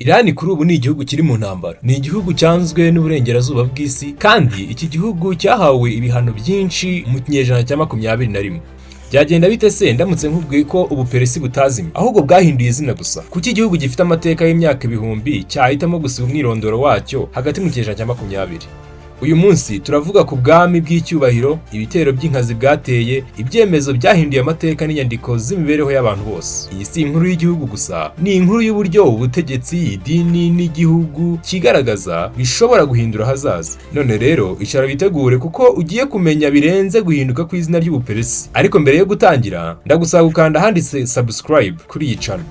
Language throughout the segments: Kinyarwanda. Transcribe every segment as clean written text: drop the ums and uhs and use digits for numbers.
Irani kuri ubu ni igihugu kiri mu ntambara, ni igihugu cyanzwe n'uburengerazuba bw'isi, kandi iki gihugu cyahawe ibihano byinshi mu kinyejana cya 21. Byagenda bite se ndamutse nkubwiye ko Ubuperesi butazimye, ahubwo bwahinduye izina gusa? Kuki igihugu gifite amateka y'imyaka ibihumbi cyahitamo gusiba umwirondoro wacyo hagati mu kinyejana cya 20? Uyu munsi turavuga ku bwami bw'icyubahiro, ibitero by'inkazi bwateye, ibyemezo byahinduye amateka n'inyandiko z'imibereho y'abantu bose. Iyi si inkuru y'igihugu gusa, ni inkuru y'uburyo ubutegetsi, idini n'igihugu kigaragaza bishobora guhindura ahazaza. None rero icara witegure, kuko ugiye kumenya birenze guhinduka kw'izina ry'Ubuperesi. Ariko mbere yo gutangira, ndagusaba gukanda ahanditse subscribe kuri iyi channel.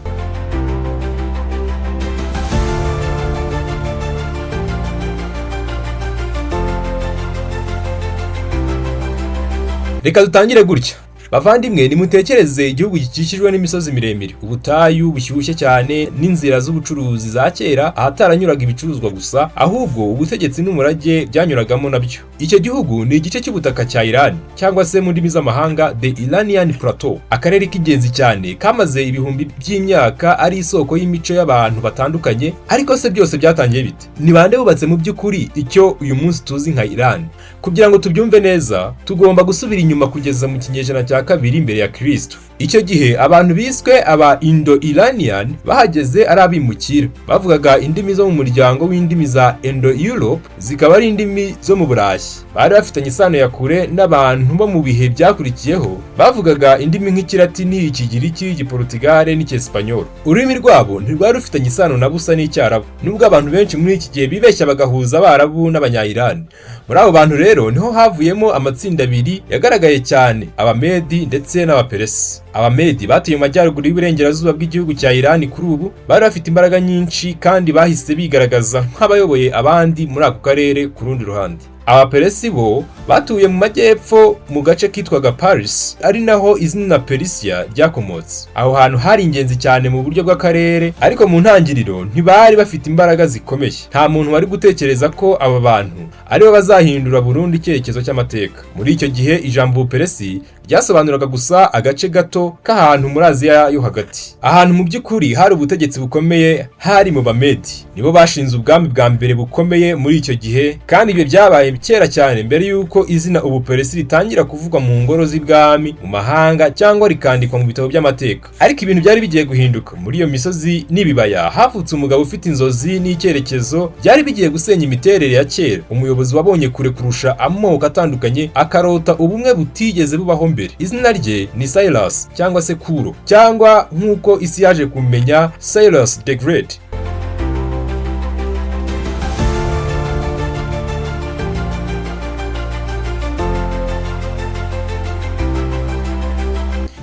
Reka dutangire gutya. Bavandimwe, nimutekereze igihugu gikikijwe n'imisozi miremire, ubutayu bushyushye cyane n'inzira z'ubucuruzi za kera, ahataranyuraga ibicuruzwa gusa, ahubwo ubutegetsi n'umurage byanyuragamo nabyo. Icyo gihugu ni igice cy'ubutaka cya Iran, cyangwa se mu ndimi z'amahanga the Iranian Plateau, akarere k'ingenzi cyane kamaze ibihumbi by'imyaka ari isoko y'imico y'abantu batandukanye. Ariko se byose byatangiye bite? Ni bande bubatse mu by'ukuri icyo uyu munsi tuzi nka Iran? Kugira ngo tubyumve neza, tugomba gusubira inyuma kugeza mu kinyejana cya 2 mbere ya Kristo. Icyo gihe abantu biswe aba Indo Iranian bahageze ari abimukira. Bavugaga indimi zo mu muryango w'indimi za Indo Europe, zikaba ari indimi zo mu Burayi. Bari bafitanye isano ya kure n'abantu bo mu bihe byakurikiyeho bavugaga indimi nk'Ikilatini, Ikigiriki, Igiportugal n'Icyesipanyol. Ururimi rwabo ntirwari rufitanye isano na busa n'Icyarabu, nubwo abantu benshi muri iki gihe bibeshya bagahuza Abarabu n'Abanya-Iran. Muri abo bantu rero niho havuyemo amatsinda abiri yagaragaye cyane, Abamedi ndetse n'Abaperesi. Abamedi batuye mu majyaruguru y'uburengerazuba bw'igihugu cya Iran kuri ubu, bari bafite imbaraga nyinshi kandi bahise bigaragaza nk'abayoboye abandi muri ako karere. Ku rundi ruhande, Abaperesi bo batuye mu majyepfo mu gace kitwaga Paris, ari naho izina Perisia ryakomotse. Aho hantu hari ingenzi cyane mu buryo bw'akarere, ariko mu ntangiriro ntibari bafite imbaraga zikomeye. Nta muntu wari gutekereza ko aba bantu aribo bazahindura burundu icyerekezo cy'amateka. Muri icyo gihe ijambo Ubuperesi ryasobanuraga gusa agace gato k'ahantu muri Aziya yo hagati. Ahantu mu by'ukuri hari ubutegetsi bukomeye hari mu Bamedi. Nibo bashinze ubwami bwa mbere bukomeye muri icyo gihe, kandi ibyo byabaye kera cyane mbere y'uko izina Ubuperesi ritangira kuvugwa mu ngoro z'ibwami mu mahanga cyangwa rikandikwa mu bitabo by'amateka. Ariko ibintu byari bigiye guhinduka. Muri iyo misozi n'ibibaya havutse umugabo ufite inzozi n'icyerekezo byari bigiye gusenya imiterere ya kera, umuyobozi wabonye kure kurusha amoko atandukanye, akarota ubumwe butigeze bubaho mbere. Izina rye ni Cyrus, cyangwa se Kuro, cyangwa nk'uko isi yaje kumenya, Cyrus the Great.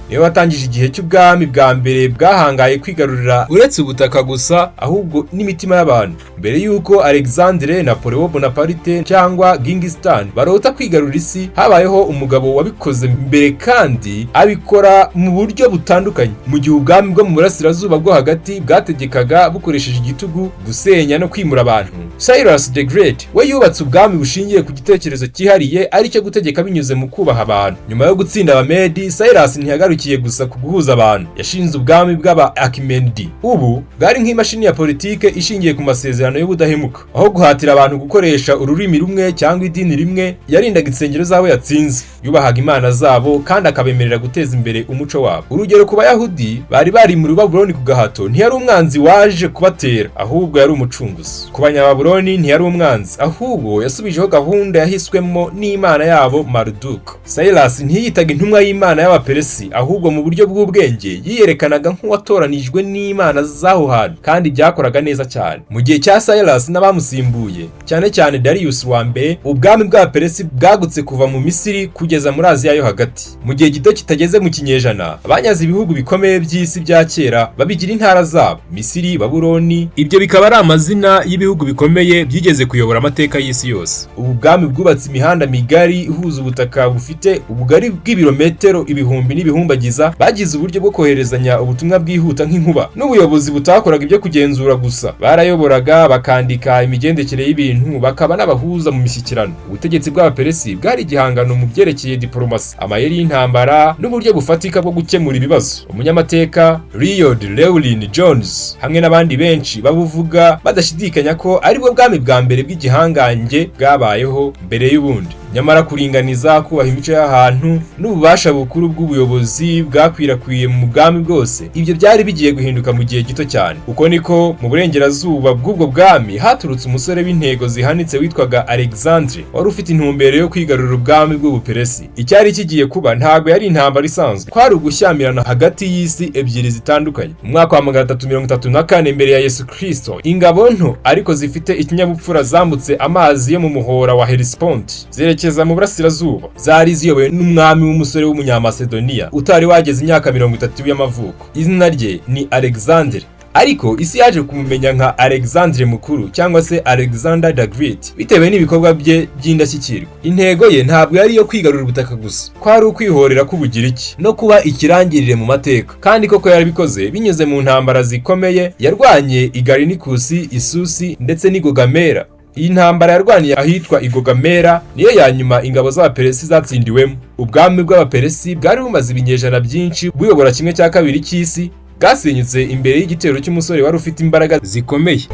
Niwe watangije igihe cy'ubwami bwa mbere bwahangaye kwigarurira uretse ubutaka gusa, ahubwo n'imitima y'abantu. Mbere y'uko Alexandre, Napoleon Bonaparte cyangwa Genghis Khan barota kwigarurira isi, habayeho umugabo wabikoze mbere kandi abikora mu buryo butandukanye. Mu gihe ubwami bwo mu burasirazuba bwo hagati bwategekaga bukoresheje igitugu, gusenya no kwimura abantu, Cyrus the Great we yubatse ubwami bushingiye ku gitekerezo cyihariye, aricyo gutegeka binyuze mu kubaha abantu. Nyuma yo gutsinda Abamedi, Cyrus ntiyagarukiye gusa ku guhuza abantu. Yashinze ubwami bw'aba Achaemenid. Ubu bwari nk'imashini ya politike ishingiye ku masezerano y'ubudahemuka. Aho guhatira abantu gukoresha ururimi rumwe cyangwa idini rimwe, yarindaga insengero z'abo yatsinze, yubahaga imana zabo kandi akabemerera guteza imbere umuco wabo. Urugero, ku Bayahudi bari bari muri Babuloni ku gahato, ntiyari umwanzi waje kubatera, ahubwo yari umucunguzi. Ku Banyababuloni ntiyari umwanzi, ahubwo yasubijeho gahunda yahiswemo n'imana yabo Marduk. Cyrus ntiyitaga intumwa y'imana y'Abaperesi, ahubwo mu buryo bw'ubwenge yiyerekanaga nk'uwatoranijwe n'imana z'aho hantu, kandi byakoraga neza cyane. Mu gihe cya Cyrus n'abamusimbuye, cyane cyane Darius wa mbere, ubwami bw'Abaperesi bwagutse kuva mu Misiri kugeza muri Aziya yo hagati. Mu gihe gito kitageze mu kinyejana, banyaze ibihugu bikomeye by'isi bya kera babigira intara zabo: Misiri, Babuloni, ibyo bikaba ari amazina y'ibihugu bikomeye byigeze kuyobora amateka y'isi yose. Ubu bwami bwubatse imihanda migari ihuza ubutaka bufite ubugari bw'ibirometero ibihumbi n'ibihumbagiza. kwiyobagiza, bagize uburyo bwo koherezanya ubutumwa bwihuta nk'inkuba, n'ubuyobozi butakoraga ibyo kugenzura gusa. Barayoboraga, bakandika imigendekere y'ibintu, bakaba n'abahuza mu mishyikirano. Ubutegetsi bw'Abaperesi bwari igihangano mu byerekeye diporomasi, amayeri y'intambara n'uburyo bufatika bwo gukemura ibibazo. Umunyamateka Lloyd Llewellyn Jones hamwe n'abandi benshi babuvuga badashidikanya ko aribwo bwami bwa mbere bw'igihangange bwabayeho mbere y'ubundi. Nyamara kuringaniza, kubaha imico y'ahantu n'ububasha bukuru bw'ubuyobozi bwakwirakwiye mu bwami bwose, ibyo byari bigiye guhinduka mu gihe gito cyane. Uko niko mu burengerazuba bw'ubwo bwami haturutse umusore w'intego zihanitse witwaga Alexandre, wari ufite intumbero yo kwigarurira ubwami bw'Ubuperesi. Icyari kigiye kuba ntabwo yari intambara isanzwe, kwari ugushyamirana hagati y'isi ebyiri zitandukanye. Mu mwaka wa 334 mbere ya Yesu Kristo, ingabo nto ariko zifite ikinyabupfura zambutse amazi yo mu muhora wa Hellespont zerekeza mu burasirazuba. Zari ziyobowe n'umwami w'umusore w'Umunyamasedoniya utari wageze imyaka 30 y'amavuko. Izina rye ni Alexandre, ariko isi yaje kumumenya nka Alexandre Mukuru cyangwa se Alexander the Great, bitewe n'ibikorwa bye by'indashyikirwa. Intego ye ntabwo yari iyo kwigarurira ubutaka gusa, kwari ukwihorera k'Ubugiriki no kuba ikirangirire mu mateka. Kandi koko yarabikoze binyuze mu ntambara zikomeye yarwanye i Garinikus, Isusi ndetse n'i Gogamera. Iyi ntambara yarwaniye ahitwa i Gogamera niyo ya nyuma ingabo z'Abaperesi zatsindiwemo. Ubwami bw'Abaperesi bwari bumaze ibinyejana byinshi buyobora kimwe cya kabiri cy'isi bwasenyutse imbere y'igitero cy'umusore wari ufite imbaraga zikomeye.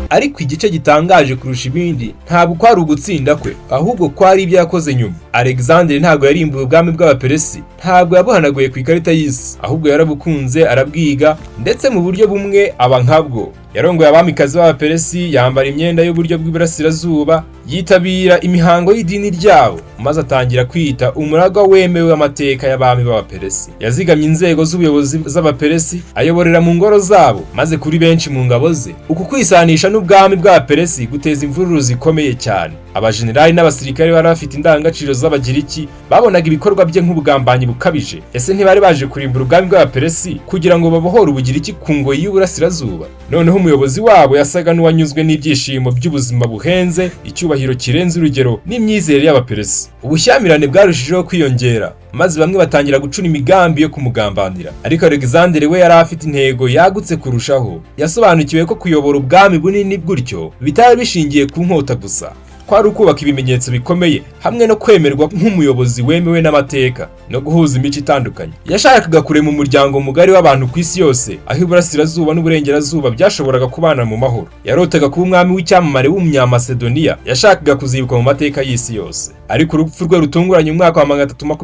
Ariko igice gitangaje kurusha ibindi ntabwo kwari ugutsinda kwe, ahubwo kwari ibyo yakoze nyuma. Alexandre ntabwo yarimbuye ubwami bw'Abaperesi, ntabwo yabuhanaguye ku ikarita y'isi, ahubwo yarabukunze, arabwiga, ndetse mu buryo bumwe aba nkabwo. Yarongoye abamikazi b'Abaperesi, yambara imyenda y'uburyo bw'iburasirazuba, yitabira imihango y'idini ryabo, maze atangira kwita umuragwa wemewe w'amateka y'abami b'Abaperesi. Yazigamye inzego z'ubuyobozi z'Abaperesi, ayoborera mu ngoro zabo, maze kuri benshi mu ngabo ze uku kwisanisha n'ubwami bw'Abaperesi guteza imvururu zikomeye cyane. Abajenerali n'abasirikare bari bafite indangagaciro z'Abagiriki babonaga ibikorwa bye nk'ubugambanyi bukabije. Ese ntibari baje kurimbura ubwami bw'Abaperesi kugira ngo babohore Ubugiriki ku ngoyi y'uburasirazuba? Noneho umuyobozi wabo yasaga n'uwanyuzwe n'ibyishimo by'ubuzima buhenze, icyubahiro kirenze urugero n'imyizerere y'Abaperesi. Ubushyamirane bwarushijeho kwiyongera, maze bamwe batangira gucura imigambi yo kumugambanira. Ariko Alexandre we yari afite intego yagutse kurushaho. Yasobanukiwe ko kuyobora ubwami bunini gutyo bitari bishingiye ku nkota gusa, kwari ukubaka ibimenyetso bikomeye hamwe no kwemerwa nk'umuyobozi wemewe n'amateka no guhuza imico itandukanye. Yashakaga kurema umuryango mugari w'abantu ku isi yose, aho iburasirazuba n'uburengerazuba byashoboraga kubana mu mahoro. Yarotaga kuba umwami w'icyamamare w'Umunyamasedoniya, yashakaga kuzibukwa mu mateka y'isi yose. Ariko urupfu rwe rutunguranye mu mwaka wa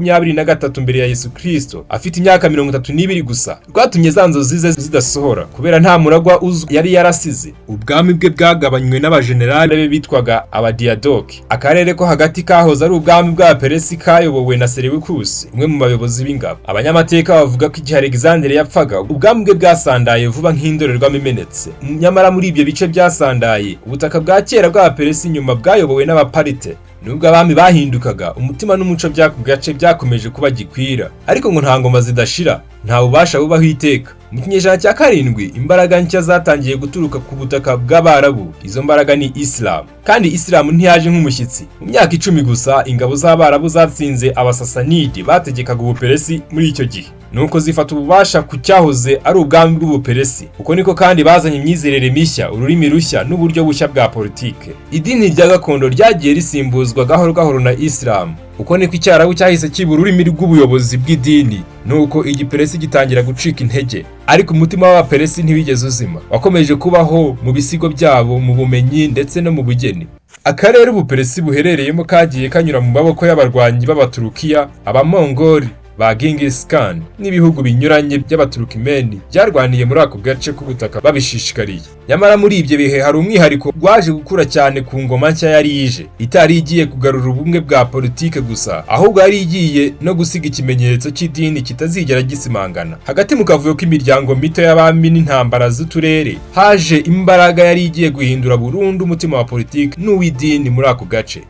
323 mbere ya Yesu Kristo, afite imyaka 32 gusa, rwatumye za nzozi ze zidasohora, kubera nta muragwa uzwi yari yarasize. Ubwami bwe bwagabanywe n'abajenerali be bitwaga Abadiadoki. Akarere ko hagati kahoze ari ubwami bw'Abaperesi kayobowe na Seleukusi, umwe mu bayobozi b'ingabo. Abanyamateka bavuga ko igihe Alexandre yapfaga, ubwami bwe bwasandaye vuba nk'indorerwamo imenetse. Nyamara muri ibyo bice byasandaye, ubutaka bwa kera bw'Abaperesi nyuma bwayobowe n'Abaparite. Nubwo abami bahindukaga, umutima n'umuco by'ako gace byakomeje kuba gikwira. Ariko ngo nta ngoma zidashira, nta bubasha bubaho iteka. Mu kinyejana cya karindwi, imbaraga nshya zatangiye guturuka ku butaka bw'Abarabu. Izo mbaraga ni Isilamu, kandi Isilamu ntiyaje nk'umushyitsi. Mu myaka 10 gusa, ingabo z'Abarabu zatsinze Abasasanidi bategekaga Ubuperesi muri icyo gihe, nuko zifata ububasha ku cyahoze ari ubwami bw'Ubuperesi. Uko niko kandi bazanye imyizerere mishya, ururimi rushya n'uburyo bushya bwa politike. Idini rya gakondo ryagiye risimbuzwa gahoro gahoro na Isilamu. Uko niko Icyarabu cyahise kiba ururimi rw'ubuyobozi bw'idini, nuko Igiperesi gitangira gucika intege. Ariko umutima w'Abaperesi ntiwigeze uzima, wakomeje kubaho mu bisigo byabo, mu bumenyi ndetse no mu bugeni. Akarere Ubuperesi buherereyemo kagiye kanyura mu maboko y'abarwanyi b'Abaturukiya, Abamongoli ba Genghis Khan n'ibihugu binyuranye by'Abaturukimeni byarwaniye muri ako gace k'ubutaka babishishikariye. Nyamara muri ibyo bihe hari umwihariko waje gukura cyane ku ngoma nshya yari ije, itari igiye kugarura ubumwe bwa politike gusa, ahubwo yari igiye no gusiga ikimenyetso cy'idini kitazigera gisimangana. Hagati mu kavuyo k'imiryango mito y'abami n'intambara z'uturere, haje imbaraga yari igiye guhindura burundu umutima wa politiki n'uw'idini muri ako gace: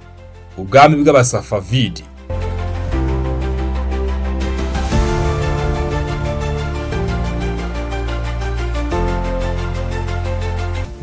ubwami bw'Abasafavidi.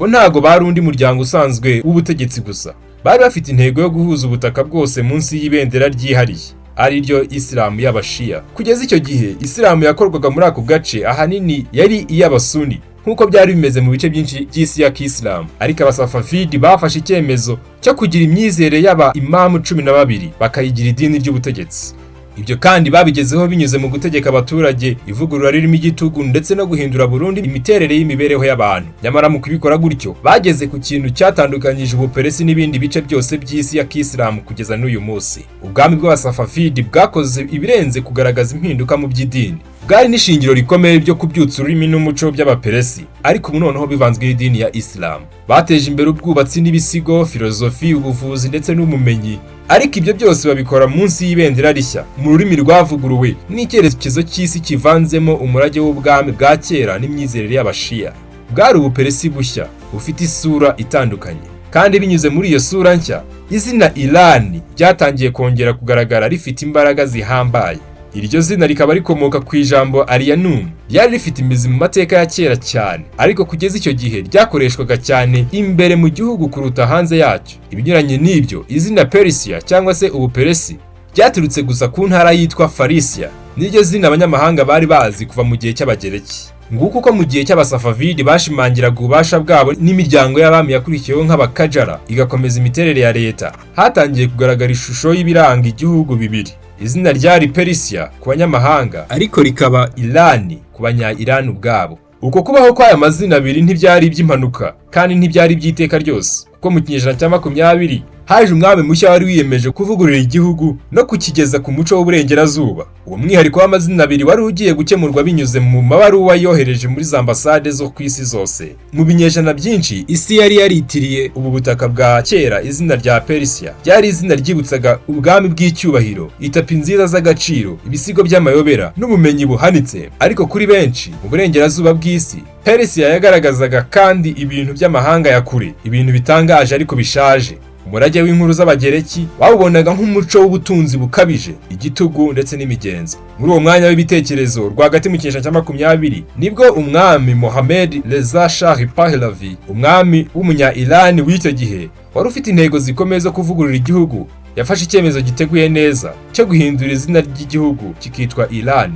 Bo ntago bari undi muryango usanzwe w'ubutegetsi gusa. Bari bafite intego yo guhuza ubutaka bwose munsi y'ibendera ryihariye, ari ryo Isilamu y'Abashiya. Kugeza icyo gihe, Isilamu yakorwaga muri ako gace ahanini yari iy'Abasuni, nk'uko byari bimeze mu bice byinshi by'isi ya Kisilamu. Ariko Abasafavidi bafashe icyemezo cyo kugira imyizerere y'aba imamu 12, bakayigira idini ry'ubutegetsi. Ibyo kandi babigezeho binyuze mu gutegeka abaturage, ivugurura ririmo igitugu, ndetse no guhindura burundu imiterere y'imibereho y'abantu. Nyamara mu kubikora gutyo, bageze ku kintu cyatandukanyije Ubuperesi n'ibindi bice byose by'isi ya Kisilamu kugeza n'uyu munsi. Ubwami bw'Abasafavidi bwakoze ibirenze kugaragaza impinduka mu by'idini. Bwari n'ishingiro rikomeye ryo kubyutsa ururimi n'umuco by'Abaperesi, ariko ubu noneho bivanzwe n'idini ya Isilamu. Bateje imbere ubwubatsi n'ibisigo, filozofi, ubuvuzi ndetse n'ubumenyi, ariko ibyo byose babikora munsi y'ibendera rishya, mu rurimi rwavuguruwe n'icyerekezo cy'isi kivanzemo umurage w'ubwami bwa kera n'imyizerere y'Abashiya. Bwari Ubuperesi bushya bufite isura itandukanye, kandi binyuze muri iyo sura nshya, izina Irani ryatangiye kongera kugaragara rifite imbaraga zihambaye. Iryo zina rikaba rikomoka ku ijambo Ariyanum, ryari rifite imizi mu mateka ya kera cyane, ariko kugeza icyo gihe ryakoreshwaga cyane imbere mu gihugu kuruta hanze yacyo. Ibinyuranye n'ibyo, izina Perisia cyangwa se Ubuperesi ryaturutse gusa ku ntara yitwa Farisia, niryo zina abanyamahanga bari bazi kuva mu gihe cy'Abagereki. Nguko uko mu gihe cy'Abasafavidi bashimangiraga ububasha bwabo n'imiryango y'abami yakurikiyeho nk'Abakajara igakomeza imiterere ya leta, hatangiye kugaragara ishusho y'ibiranga igihugu bibiri. Izina ryari Perisia ku banyamahanga, ariko rikaba Irani ku banya Irani ubwabo. Uko kubaho kw'aya mazina abiri ntibyari iby'impanuka kandi ntibyari iby'iteka ryose, kuko mu kinyejana cya 20 haje umwami mushya wari wiyemeje kuvugurura igihugu no kukigeza ku muco w'uburengerazuba. Uwo mwihariko w'amazina abiri wari ugiye gukemurwa binyuze mu mabaruwa yohereje muri za ambasade zo ku isi zose. Mu binyejana byinshi, isi yari yaritiriye ubu butaka bwa kera izina rya Perisia. Ryari izina ryibutsaga ubwami bw'icyubahiro, itapi nziza z'agaciro, ibisigo by'amayobera n'ubumenyi buhanitse. Ariko kuri benshi mu burengerazuba bw'isi, Perisia yagaragazaga kandi ibintu by'amahanga ya kure, ibintu bitangaje ariko bishaje. Umurage w'inkuru z'Abagereki bawubonaga nk'umuco w'ubutunzi bukabije, igitugu ndetse n'imigenzo. Muri uwo mwanya w'ibitekerezo rwagati mu kinyejana cya 20, nibwo umwami Mohammed Reza Shah Pahlavi, umwami w'umunya Iran w'icyo gihe, wari ufite intego zikomeye zo kuvugurura igihugu, yafashe icyemezo giteguye neza cyo guhindura izina ry'igihugu kikitwa Iran.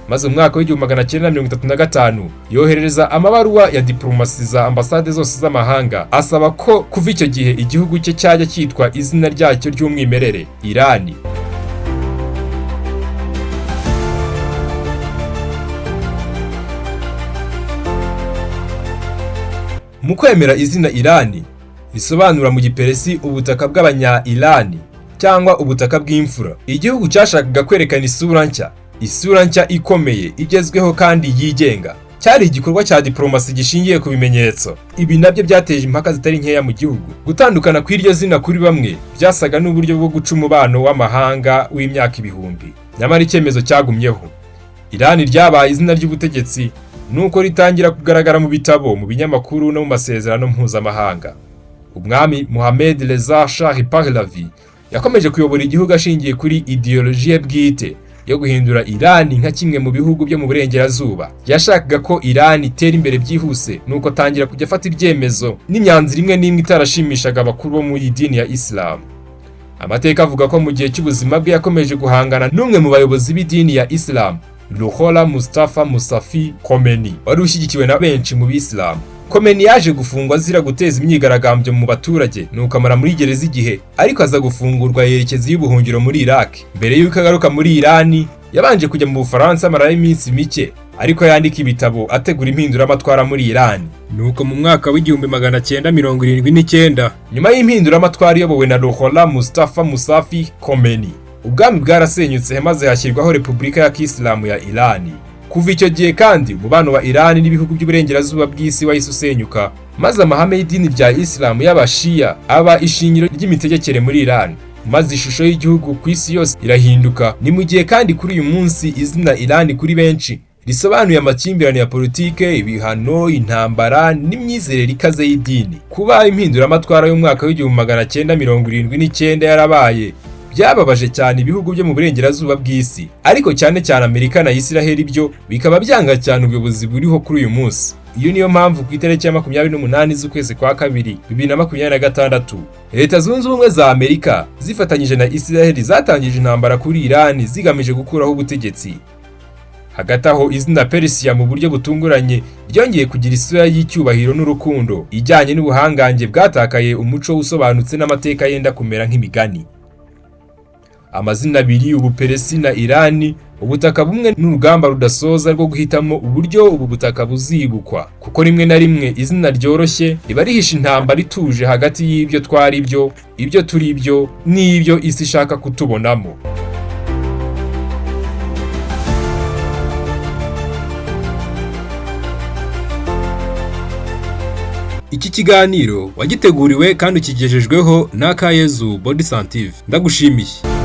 Maze mu mwaka w'1935 yoherereza amabaruwa ya diplomasi za ambasade zose z'amahanga, asaba ko kuva icyo gihe igihugu cye cyajya cyitwa izina ryacyo ry'umwimerere, Irani. Mu kwemera izina Irani, risobanura mu Giperesi ubutaka bw'abanya Irani cyangwa ubutaka bw'imfura, igihugu cyashakaga kwerekana isura nshya, isura nshya ikomeye, igezweho kandi yigenga. Cyari igikorwa cya diplomasi gishingiye ku bimenyetso. Ibi nabyo byateje impaka zitari nkeya mu gihugu. Gutandukana kw'iryo zina kuri bamwe byasaga n'uburyo bwo guca umubano w'amahanga w'imyaka ibihumbi. Nyamara icyemezo cyagumyeho. Irani ryabaye izina ry'ubutegetsi, nuko ritangira kugaragara mu bitabo, mu binyamakuru no mu masezerano mpuzamahanga. Umwami Mohammed Reza Shah Pahlavi yakomeje kuyobora igihugu ashingiye kuri ideologie bwite yo guhindura Irani nka kimwe mu bihugu byo mu burengerazuba. Yashakaga ko Irani itera imbere byihuse, nuko atangira kujya afata ibyemezo n'imyanzuro imwe n'imwe itarashimishaga abakuru bo mu idini ya Islam. Amateka avuga ko mu gihe cy'ubuzima bwe yakomeje guhangana n'umwe mu bayobozi b'idini ya Islam, Ruhollah Mustafa Musafi Khomeini, wari ushyigikiwe na benshi mu Bisilamu. Khomeini yaje gufungwa azira guteza imyigaragambyo mu baturage, nuko amara muri gereza igihe, ariko aza gufungurwa yerekeza iy'ubuhungiro muri Iraq. Mbere y'uko agaruka muri Irani, yabanje kujya mu Bufaransa, amarayo iminsi mike, ariko yandika ibitabo ategura impinduramatwara muri Irani. Nuko mu mwaka w'1979, nyuma y'impinduramatwara iyobowe na Ruhollah Mustafa Musafi Khomeini, ubwami bwarasenyutse maze hashyirwaho Repubulika ya Kisilamu ya Irani. Kuva icyo gihe kandi, umubano wa Irani n'ibihugu by'uburengerazuba bw'isi wahise usenyuka, maze amahame y'idini rya Isilamu y'Abashiya aba ishingiro ry'imitegekere muri Irani, maze ishusho y'igihugu ku isi yose irahinduka. Ni mu gihe kandi kuri uyu munsi izina Irani kuri benshi risobanuye amakimbirane ya politike, ibihano, intambara n'imyizerere ikaze y'idini. Kuba impinduramatwara y'umwaka w'1979 yarabaye, Byababaje cyane ibihugu byo mu burengerazuba bw'isi, ariko cyane cyane Amerika na Isiraheli, byo bikaba byanga cyane ubuyobozi buriho kuri uyu munsi. Iyo niyo mpamvu ku itariki ya 28 z'ukwezi kwa kabiri 2026, Leta Zunze Ubumwe za Amerika zifatanyije na Isiraheli zatangije intambara kuri Irani zigamije gukuraho ubutegetsi. Hagati aho, izina Perisiya mu buryo butunguranye ryongeye kugira isura y'icyubahiro n'urukundo, ijyanye n'ubuhangange bwatakaye, umuco usobanutse n'amateka yenda kumera nk'imigani. Amazina abiri, Ubuperesi na Irani, ubutaka bumwe n'urugamba rudasoza rwo guhitamo uburyo ubu butaka buzibukwa, kuko rimwe na rimwe izina ryoroshye riba rihishe intambara ituje hagati y'ibyo twari byo, ibyo turi byo n'ibyo isi ishaka kutubonamo. Iki kiganiro wagiteguriwe kandi ukigejejweho na Kayezu Body Santive. Ndagushimiye.